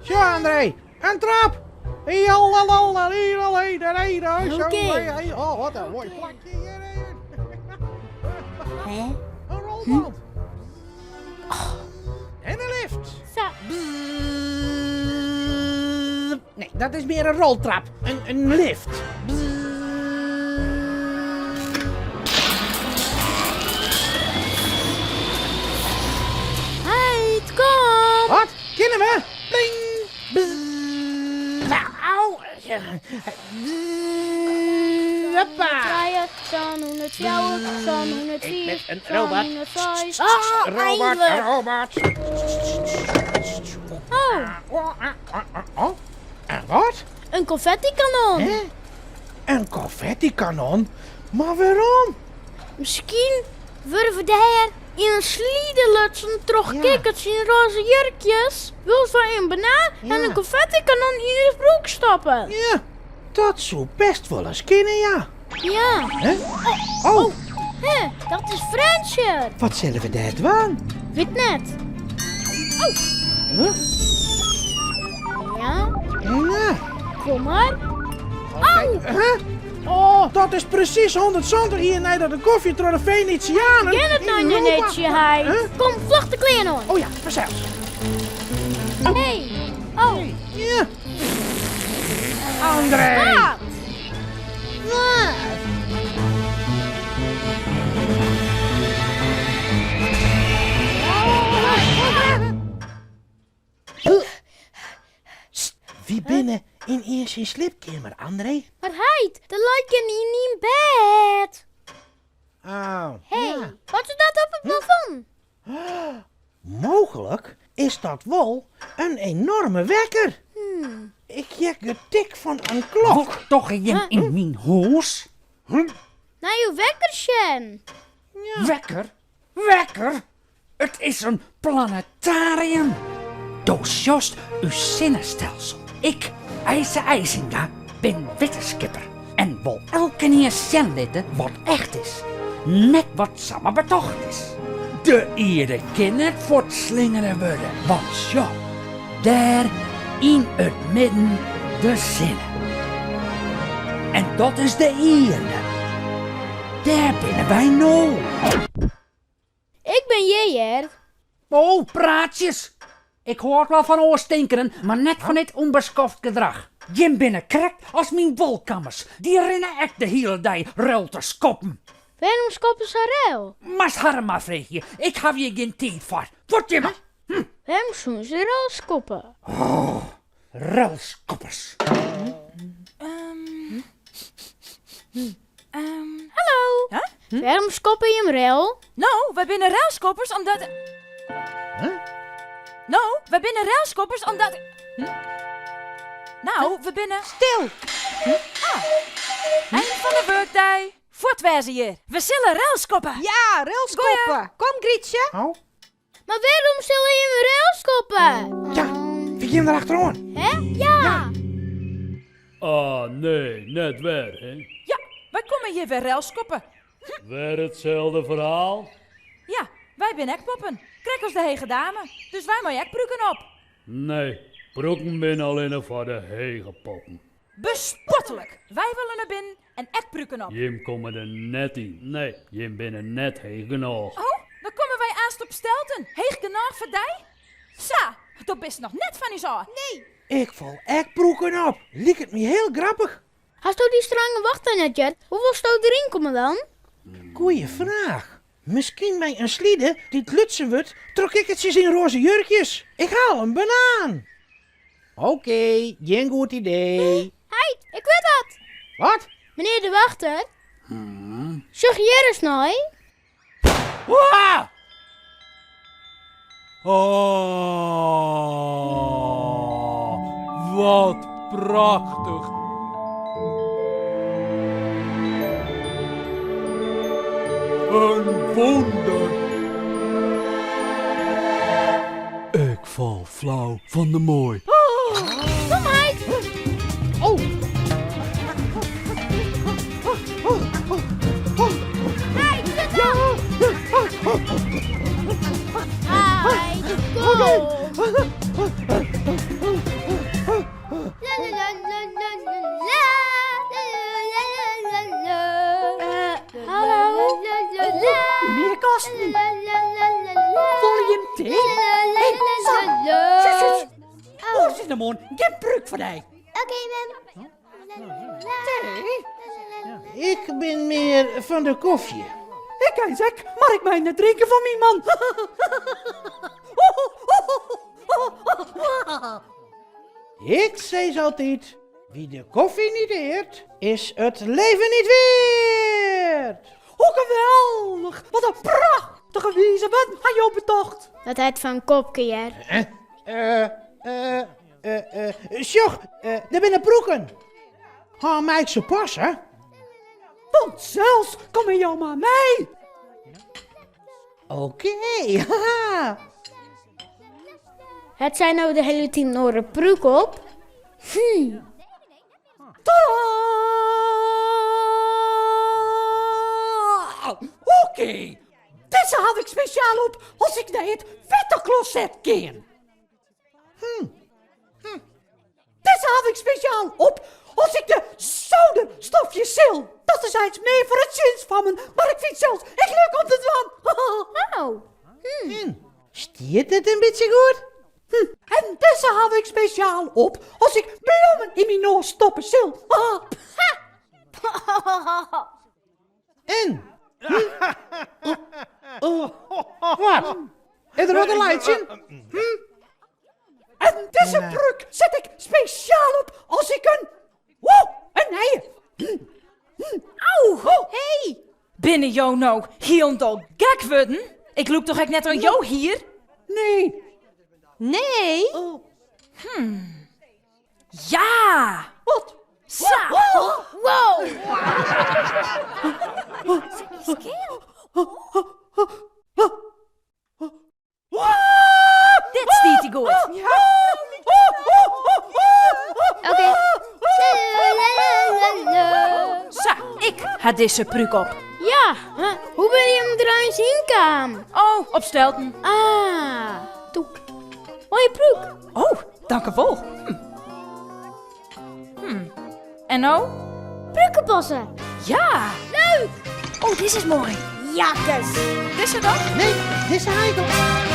Sjoch André, in trap! Oké. Oh, wat in moai plakje hjir. Hè? In rolband. En in lift. Sa. Nee, dat is mear in roltrap. In lift. Heit, kom! Wat? Kinne we? Pling! Bzzz. Au! Hoppa! 3, 704, Ik ben een robot. 706. Oh, Robot, eindelijk! robot. Oh, Oh, en wat? een confetti-kanon. Hè? Een confetti-kanon? Maar waarom? Miskien wurde we dêr yn in slide lutsen troch Ja. kikkerts yn roze jurkjes. Wylst wy in banaan en Ja. in confetti-kanon yn ús broek stoppe. Ja, dat soe best wolris kinne, ja. Ja. Hè? Oh, Hè, dat is Frjentsjer. wat sille we dêr dwaan? Wit net. Huh? Ja, Ja. kom mar. Au! Huh? Oh, dat is presys 170 jier neidat de kofje troch de Venetianen Ken it yn nou Europa- netsje, heit. Huh? Kom, fluch de klean oan. Oh ja, fansels. Hey. Oh, Ja. André! wat? Wat? Wy binne yn ien syn sliepkeamer, André. Mar heit, der leit gjinien yn bêd. Oh, Hey, ja. wat is dat op it plafond? Mooglik is dat wol in enoarme wekker. Ik hear getik fan in klok. Wat dogge jim yn myn hûs? Nei jo wekker sjen. Wekker? Wekker? It is in planetarium. Do sjochst ús sinnestelsel. Ik, Eise Eisinga, bin wittenskipper en wol elkenien sjen litte wat echt is, net wat samar betocht is. De ierde kin net fuortslingere wurde, want sjoch, dêr yn it midden de sinne. En dat is de ierde. Dêr binne wy no. Ik bin hjir, hear. Oh, praatsjes! Ik hâld wol fan oanstinkeren, mar net fan dit ûnbeskoft gedrach. Jim binne krekt as myn wolkammers, dy rinne ek de hiele dei ruil te skoppen. Wêrom skoppe se ruil? Moatst harren mar freegje, ik haw hjir gjin tiid foar. Fuort jimme! Wêrom soene se ruil skoppe? Oh, ruilskoppers. Hallo! Wêrom skoppe jim ruil? No, wy binne ruilskoppers omdat. No, wy binne ruilskoppers omdat. No, we binne. Stil! Ah. Ein fan de wurkdei. Fuort wêze hjir. We sille ruilskoppe. Ja, ruilskoppe. Kom, Grytsje. Oh. Mar wêrom sille jim ruil skoppe? Ja, wy gean der achteroan. Hè? Ja! Ah, nee, net wer, hè? Ja, wy komme hjir wer ruilskoppe. Wer itselde ferhaal? Ja, wy binne ek poppen. Krekt as de hege dame. Dus wy meie ek pruken op. Nee, broeken binne allinne foar de hege poppen. Bespotlik! Wy wolle nei binnen en ek pruken op. Jim komme der net yn. Nee, jim binne net heech genôch. Oh, dan komme wy aanst op stelten. Heech genôch foar dy? Sa, do bist noch net fan ús ôf. Nee. Ik wol ek broeken op. Liket my hiel grappich. Hasto dy strange wachter net heard? Hoe wolsto deryn komme dan? Goeie fraach. Miskien mei in slide dy't lutsen wurdt troch kikkertsjes yn roze jurkjes. Ik haal in banaan. Oké, gjin goed idee. Heit, ik wit wat! Wat? Menear de wachter, sjoch hjir ris nei. Wa! Oh, wat prachtich. In wûnder. Ik fal flau fan de moai. Kom heit! Oh! Heit, sit op! Heit, kom! Moarn gjin prúk foar dy. Oké, mem. Tee. Ik bin mear fan de kofje. Ik eins ek, mar ik mei net drinke fan myn man. Ik sis altyd, wie de koffie niet eert, is it leven niet weard. Hoe geweldich! Wat in prachtige wize wurden ha jo betocht. Dat hat fan kopke hear. Eh, eh, eh, sjoch, der binne prûken. Ha mei ik se passe? Fansels komme jo mar mei. Oké, haha. Hat sy no de hiele tiid in oare prúk op? Hm. Tadaa! Oké, dizze haw ik spesjaal op as ik nei it wetterkloset gean. Dizze haw ik spesjaal op as ik de souder stofje sil. Dat is eins mear foar de tsjinstfammen, mar ik fyn it sels ek leuk om te dwaan. Oh. Stiet it in bytsje goed? En dizze haw ik spesjaal op as ik blommen yn myn noas stoppe sil. En? Wat? Is der wat te laitsjen? En dizze prúk set ik spesjaal op as ik in, oh, in nije. Au! Hey! Binne jo no hielendal gek wurden? Ik lûk toch ek net oan jo hier? Nee. Nee? Ja! Wat? Sa! Wow! Dit stiet dy goed. Oké. Sa, ik ha dizze prúk op. Ja, hoe binne jim der eins yn kaam? Oh, op stelten. Ah, tûk. Moaie prúk. Oh, dankewol. Hm. Hm. En no? Prukenpassen. Ja! Leuk! Oh, dizze is moai. Jakkes. Dizze dan? Nee, dizze ha ik al.